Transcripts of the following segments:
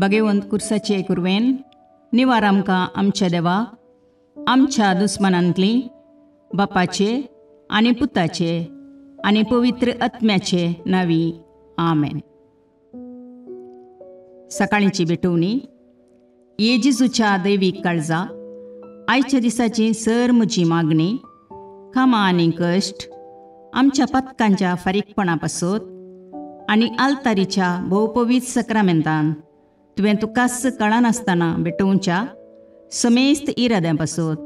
भगेवंत कुर्साचे कुरवेन निवार आमकां आमच्या देवा आमच्या दुस्मनांतली बापाचे आनी पुताचे आनी पवित्र आत्म्याचे नांवी आमेन. सकाळींची भेटवणी. ये जेजूच्या दैवीक काळजा, आयच्या दिसाची सर म्हजी मागणी, कामां आनी कश्ट आमच्या पथकांच्या फारीकपणा पासत आनी आल्तारीच्या भोवपवीत सक्रामेंतान तुवें तुकाच कळनासतना भेटोवच्या समेस्त इराद्यां पासत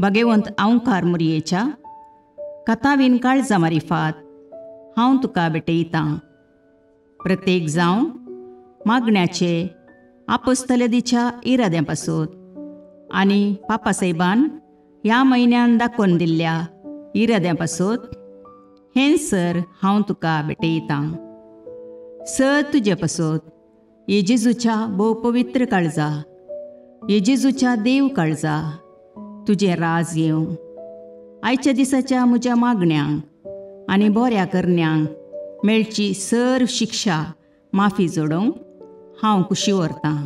भगेवंत आंवकार मुरयेच्या कथावीन काळजा मारिफात हांव तुका भेटयतां. प्रत्येक जावं मागण्याचे आपोस्तलदीच्या इराद्यां पासत आनी पापासाहेबान ह्या म्हयन्यान दाखोवन दिल्ल्या इराद्यां पासत हें सर हांव तुका भेटयतां. सर तुजे पासत ये जेजूच्या भोव पवित्र काळजा, ये जेजूच्या देव काळजा, तुजें राज येवं. आयच्या दिसाच्या म्हज्या मागण्यांक आनी बऱ्या करण्यांक मेळची सर शिक्षा माफी जोडोवंक हांव कुशी व्हरतां.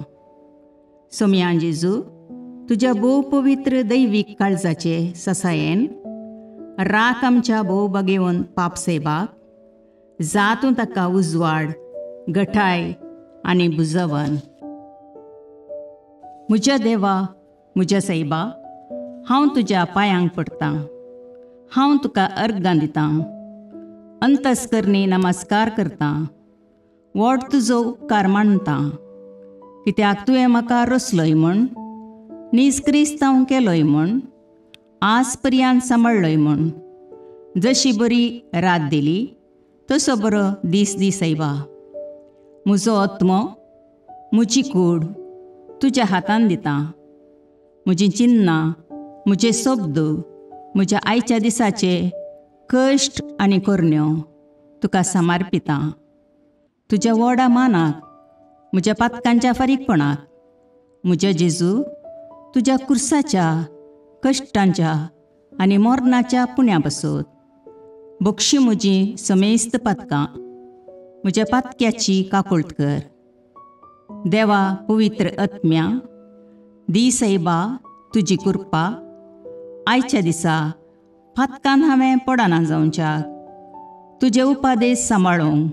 सोमया जेजू, तुज्या भोव पवित्र दैवीक काळजाचे ससायेन राख आमच्या भोव बगेवन पापसेबाक, जातूं ताका उजवाड गठाय आनी बुजवन. म्हज्या देवा, म्हज्या सायबा, हांव तुज्या पांयांक पडटां, हांव तुका अर्गां दितां, अंतस्करणी नमस्कार करतां, व्हड तुजो उपकार मानतां, कित्याक तुवें म्हाका रचलोय म्हूण, नीज क्रिस्तांव केलोय म्हूण, आज पर्यंत सांबाळ्ळोय म्हूण. जशी बरी रात दिली तसो बरो दीस दी सायबा. म्हजो आत्मो, म्हजी कूड तुज्या हातान दितां. म्हजीं चिन्नां, म्हजे शब्द, म्हज्या आयच्या दिसाचे कश्ट आनी करण्यो तुका समर्पितां. तुज्या व्हडा मानाक, म्हज्या पातकांच्या फारीकपणाक, म्हज्या जेजू तुज्या कुर्साच्या कश्टांच्या आनी मरणाच्या पुण्या पासत बक्षी म्हजी समेस्त पातकां, म्हज्या पातक्याची काकुळट कर. देवा पवित्र आत्म्या, दी सायबा तुजी कृपा आयच्या दिसा पातकान हांवें पडना जावच्याक, तुजे उपादेश सांबाळूंक,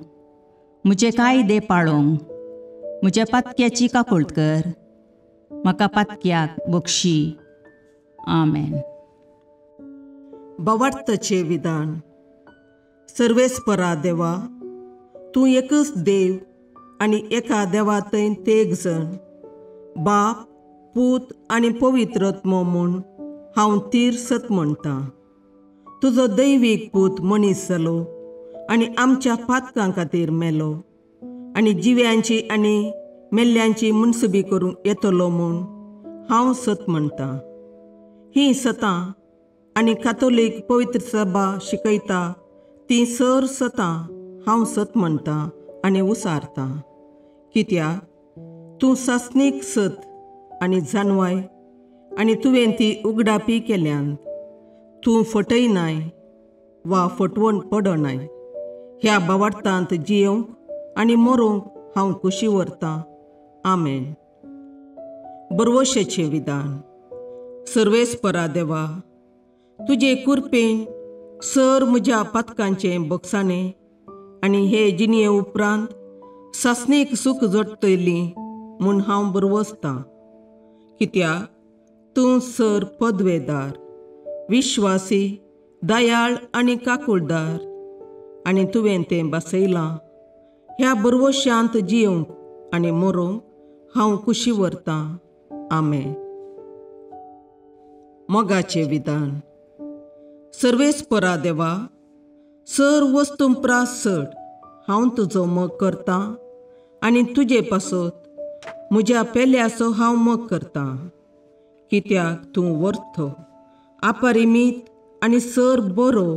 म्हजे कायदे पाळूंक म्हज्या पातक्याची काकुळट कर. म्हाका पातक्याक बक्षी. आमेन. भावार्थाचें विधान. सर्वेस्परा देवा, तूं एकच देव आनी एका देवा थंय तेग जण, बाप, पूत आनी पवित्र आत्मो म्हूण हांव तीर सत म्हणटां. तुजो दैवीक पूत मनीस जालो आनी आमच्या पातकां खातीर मेलो आनी जिव्यांची आनी मेल्ल्यांची मुनसुबी करूंक येतलो म्हूण हांव सत म्हणटां. हीं सतां आनी कातोलीक पवित्र सभा शिकयता तीं सर सतां हांव सत म्हणटां आनी उसारतां. कित्याक तूं सासणीक सत आनी जानवाय आनी तुवें ती उगडापी केल्यान. तूं फटयनाय वा फटवण पडनाय. ह्या भावार्थांत जियोवंक आनी मरूंक हांव कुशी व्हरतां. आमेन. बरवशेचें विधान. सर्वेस्परा देवा, तुजे कुरपेन सर म्हज्या पातकांचें बक्षाणें आनी हे जिणये उपरांत सासणीक सूख जोडटली म्हूण हांव बरवसतां. कित्याक तूं सर पदवेदार, विश्वासी, दयाळ आनी काकुळदार आनी तुवें तें बसयलां. ह्या बरवशांत जियोवंक आनी मरूंक हांव कुशी व्हरतां. आमेन. मोगाचें विधान. सर्वेस्परा देवा, सर वस्तूं प्रास चड हांव तुजो मोग करतां आनी तुजे पासत म्हज्या पेल्याचो हांव मोग करतां. कित्याक तूं वर्थ, अपरिमीत आनी सर बरो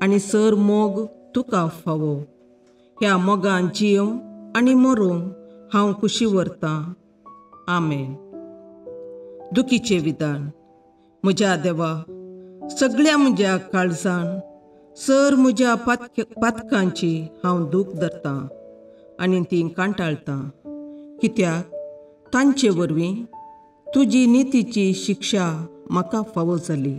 आनी सर मोग तुका फावो. ह्या मोगान जियोवंक आनी मरूंक हांव कुशी व्हरतां. आमेन. दुखीचें विधान. म्हज्या देवा, सगळ्या म्हज्या काळजान सर म्हज्या पातकांची हांव दूख धरतां आनी ती कांटाळटां. कित्याक तांचे वरवीं तुजी नितीची शिक्षा म्हाका फावो जाली.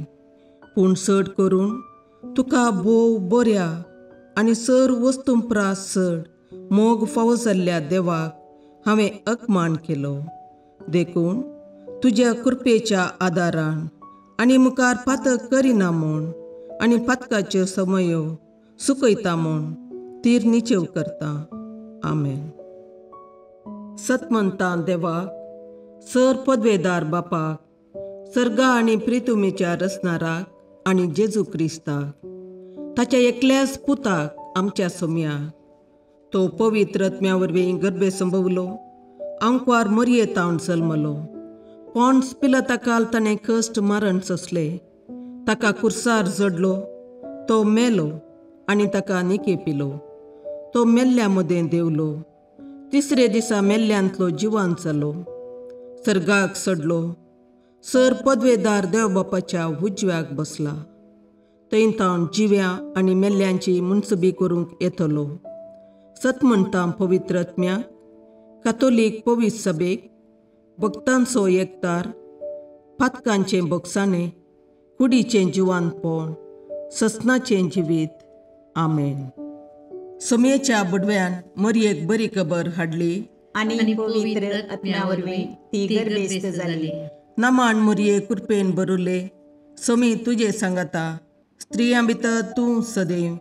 पूण चड करून तुका भोव बऱ्या आनी सर वस्तूं प्रास चड मोग फावो जाल्ल्या देवाक हांवें अपमान केलो. देखून तुज्या कृपेच्या आदारान आनी मुखार पातक करिना म्हूण आनी पातकाच्यो समयो सुकयता म्हूण तीर निचेव करता. आमेन. सतमंता देवाक, सर पदवेदार बापाक, सर्गा आनी प्रितुमेच्या रचणाराक आनी जेजू क्रिस्ताक, ताच्या एकल्याच पुताक आमच्या सोम्याक, तो पवित्र आत्म्या वरवीं गर्भे संभवलो, आंकवार मरये तावन जल्मलो, पॉन्स पिलाता ताणें कश्ट मारण सोंसले, ताका कुर्सार जडलो, तो मेलो आनी ताका निके पिलो, तो मेल्ल्या मदें देंवलो, तिसरे दिसा मेल्ल्यांतलो जिवान जालो, सर्गाक चडलो, सर पदवेदार देव बापाच्या उजव्याक बसला, थंय तावन जिव्या आनी मेल्ल्यांची मुनसबी करूंक येतलो. सत म्हणटा पवित्र आत्म्याक, कातोलीक पवित्र सभेक, भक्तांचो एकतार, पातकांचें भोगसाणें, कुडीचें जिवानपण, ससनाचें जिवीत. आमेन. सोमयेच्या बुडव्यान मरयेक बरी खबर हाडली आनी पवित्र आत्म्या वरवीं ती गर्भेस्त जाली. नमान मरये कृपेन भरुले, सोमी तुजे सांगाता, स्त्रियां भितर तूं सदैव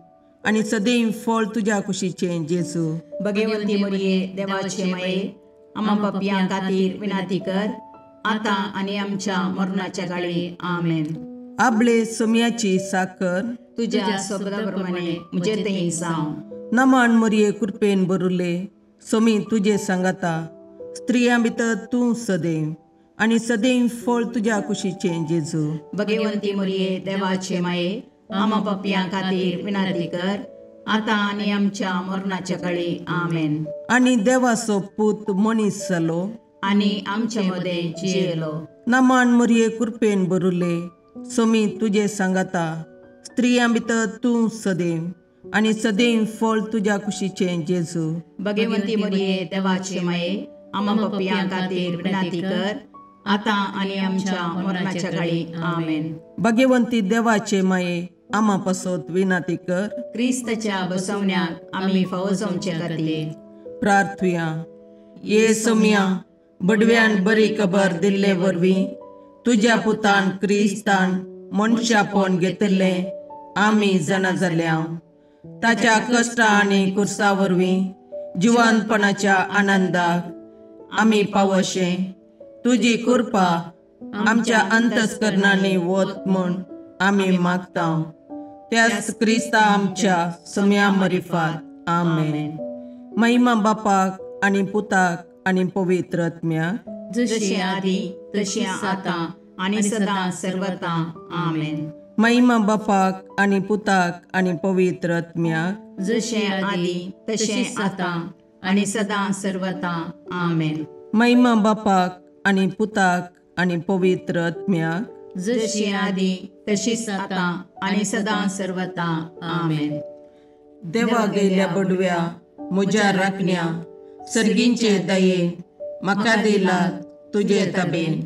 आनी सदैव फळ तुज्या कुशीचें जेजू. भगवंती मरये देवाचे माये, आमा पापयां खातीर विनंती कर, आतां आनी आमच्या मरणाच्या काळी. आमेन. आबळे सोमयाची साकर तुज्या शब्दा प्रमाणे म्हजे थंय जावं. नमान मरये कृपेन भरुले, सोमी तुजे सांगाता, स्त्रियां भितर तूं सदैव आनी सदैव फळ तुज्या कुशीचें जेजू. भगवंती मरये देवाचे माये, आमा पापयां खातीर विनंती कर, आतां आनी आमच्या मरणाच्या काळी. आमेन. आनी देवाचो पूत मनीस जालो आनी आमच्या मदें जियेलो. नमान मरये कृपेन भरुले, सोमी तुजे सांगाता, स्त्रियां भितर तूं सदैव आनी सदैव फळ तुज्या कुशीचें जेजू. भगवंती मरये देवाचे माये, आमा पापयां खातीर विनंती कर, आतां आनी आमच्या मरणाच्या काळी. आमेन. भगवंती देवाचे माये, आमा पासत विनंती कर, क्रिस्ताच्या बसवण्याक आमी फावो जावचे खातीर. प्रार्थुया. ये सोमया, बडव्यान बरी खबर दिल्ले वरवीं तुज्या पुतान क्रिस्तान मनशापण घेतिल्लें आमी जाणा जाल्या. ताच्या कश्टा आनी कुर्सा वरवीं जिवानपणाच्या आनंदाक आमी पावशें तुजी कृपा आमच्या अंतस्करणांनी वत म्हूण आमी मागता. त्याच क्रिस्ता आमच्या सोम्या मरिफात. आमेन. महिमा बापाक आनी पुताक आनी पवित्र आत्म्याक, जशी आदी तशी आतां आनी सदां सर्वता. आमेन. महिमा बापाक आनी पुताक आनी पवित्र आत्म्याक, जशें आदी तशें आतां आनी सदां सर्वता. आमेन. महिमा बापाक आनी पुताक आनी पवित्र आत्म्याक, जशी आदी तशीच आतां आनी सदां सर्वता. आमेन. देवा गेल्या बडव्या म्हज्या राखण्या, सर्गींचे दयेन म्हाका दिला तुजे तबेन,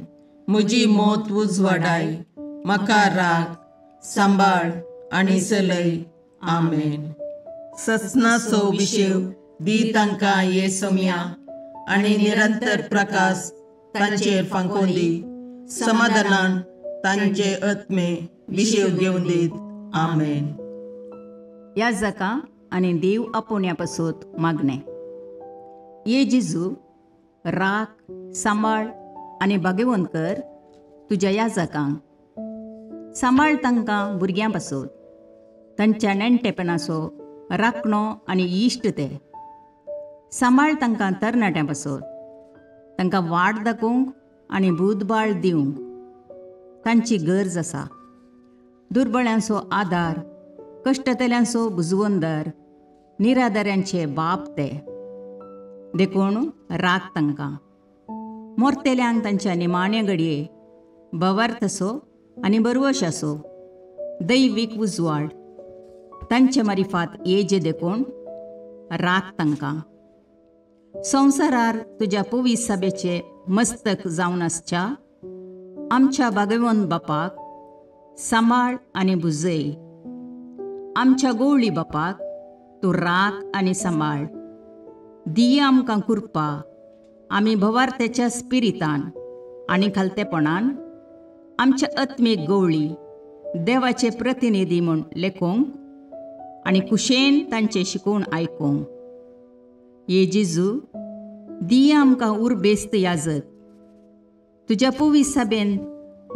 म्हजी मौत उजवाडाय, म्हाका राख सांबाळ आनी चलय. आमेन. ससनाचो विशेव दी तांकां ये सोम्या आनी निरंतर प्रकाश तांचेर फांकोवन दी, समाधानान तांचे आत्मे विशेव घेवन दीत. आमेन. ह्या जाका आनी देव आपोवण्या पासत मागणें. ये जेजू, राख सांबाळ आनी भाग्यवंत कर तुज्या याजकांक, सांबाळ तांकां भुरग्यां पासत, तांच्या नेणटेपणाचो राखणो आनी इश्ट ते. सांबाळ तांकां तरणाट्यां पासत, तांकां वाट दाखोवंक आनी बुदबाळ दिवंक तांची गरज आसा. दुर्बळ्यांचो आदार, कश्टतल्यांचो बुजवंदर, निराधाऱ्यांचे बाप ते. देखून राख तांकां. मोरतेल्यांक तांच्या निमाण्या घडये भवार्थ असो आनी बरवश असो दैवीक उजवाड तांचे मारिफात येजे, देखून राख तांकां. संवसारार तुज्या पवित्र सभेचे मस्तक जावन आसच्या आमच्या भागवंत बापाक सांबाळ आनी भुजय. आमच्या गोवळी बापाक तूं राख आनी सांबाळ. दिया आमकां कृपा आमी भवार्थ्याच्या स्पिरितान आनी खालतेपणान आमच्या आत्मीक गोवळी देवाचे प्रतिनिधी म्हूण लेखूंक आनी कुशेन तांचें शिकोवन आयकूंक. ये जेजू, दिया आमकां उर्बेस्त याजक, तुज्या पवित्र सभेन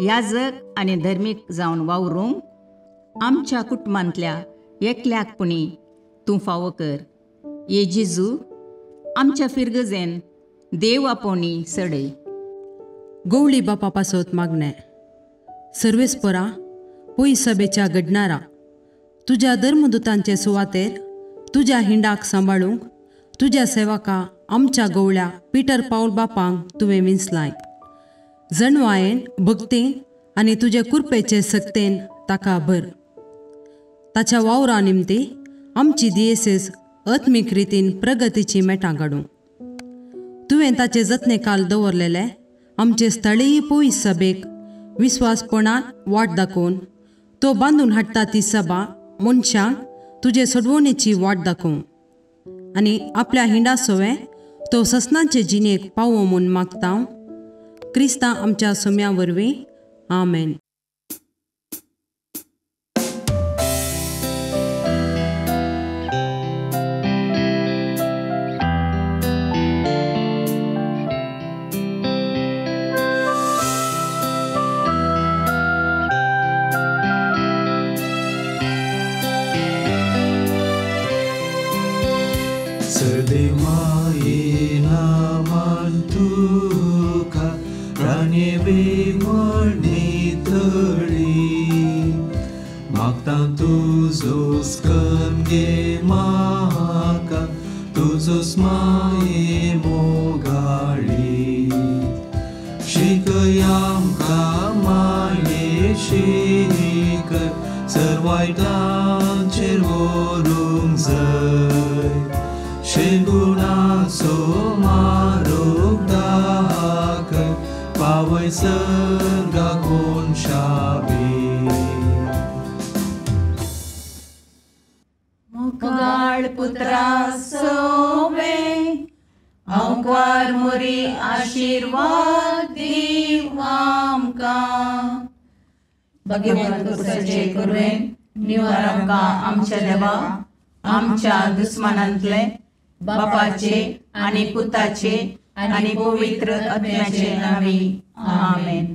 याजक आनी धर्मीक जावन वावरूंक आमच्या कुटुंबांतल्या एकल्याक पुणी तूं फावो कर. ये जेजू, आमच्या फिरगजेन देव आपोवणी सडय. गवळी बापा पासत मागणें. सर्वेस्परा पय सभेच्या घडणारा तुज्या धर्मदुतांचे सुवातेर तुज्या हिंडाक सांबाळूंक तुज्या सेवका आमच्या गवळ्या पिटर पावल बापांक तुवें विंचलाय. जणवायेन भक्तीन आनी तुजे कुरपेचे सक्तेन ताका भर. ताच्या वावरा निमती आमची दियेसेस आत्मीक रितीन प्रगतीची मेटां काडूं. तुवें ताचे जतने काल दवरलेले आमचे स्थळीय पयस सभेक विस्वासपणान वाट दाखोवन तो बांदून हाडटा ती सभा मनशांक तुजे सोडवणेची वाट दाखोवं आनी आपल्या हिंडा सोवे तो ससनाचे जिणेक पावो म्हूण मागता. क्रिस्ता आमच्या सोम्या वरवीं. आमेन. आमच्या देवा आमच्या दुस्मानांतले बापाचे आनी पुताचे आनी पवित्र आत्म्याचे नांवी. आमेन.